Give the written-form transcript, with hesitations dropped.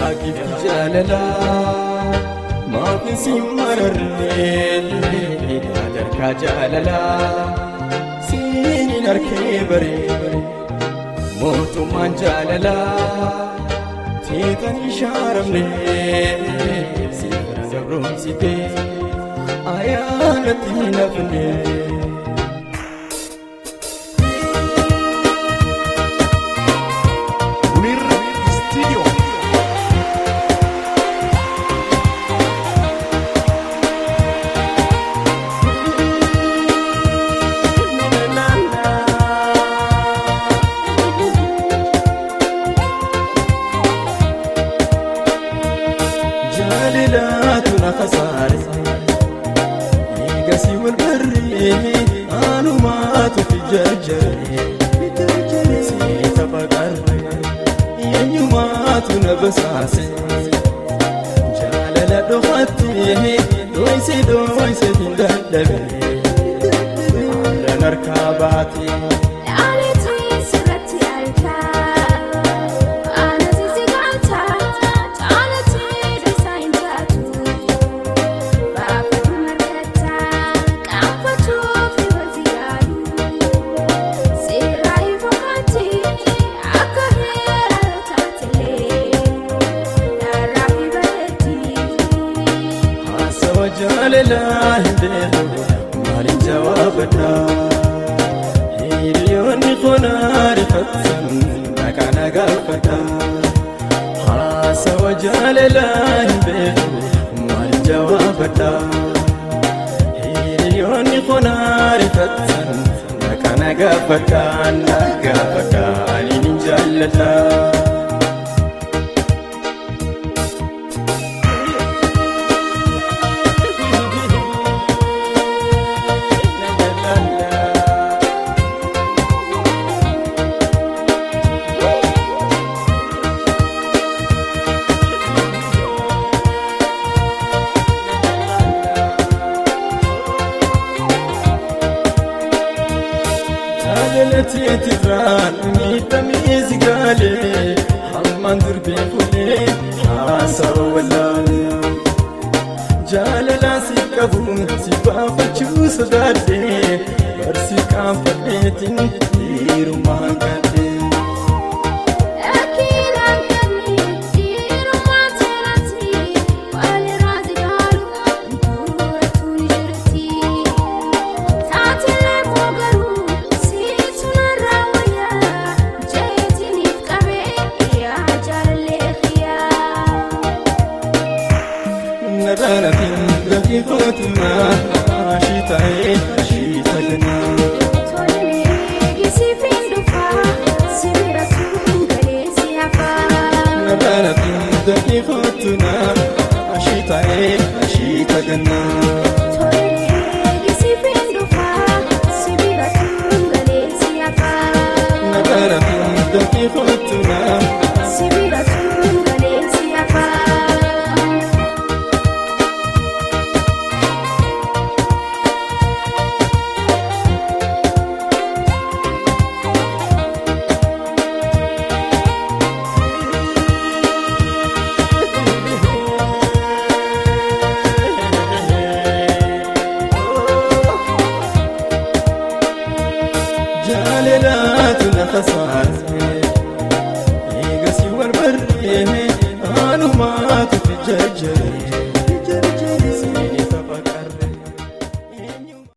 Jaalala maafin si mararree sadarkaa jaalala siin harkee baree mootummaan jaalala teetan ishaaramne si gabroomsitee ayyaanatti hin hafne. Jaalalaatu na khasaare eegasii wal barree anumaatu fi jarjare seeta faqarre eenyumaatu na basaase jaalala dhokattee dhoyse dhoyse hin dadhabe har'an harkaa baatee. Jaalala hin beeku maaliin jawaabadha hiriyoonni qonaa rifatan maqaa na gaafadha haasawa jaalala hin beeku maaliin jawaabadha hiriyoonni qonaa rifatan maqaa na gaafadha na gaafadha ani nin jaalladha. Jaalalateetirraan miidhamee si gaalee hammaan durbee fuulee haasawa wallaalee jaalalaa si qabuun si baafachuu sodaadhee barsi qaanfadheetiin dhiirummaan gadhee. Jaalalaatu na khasaare eegasii wal barree anumaatu fi jarjare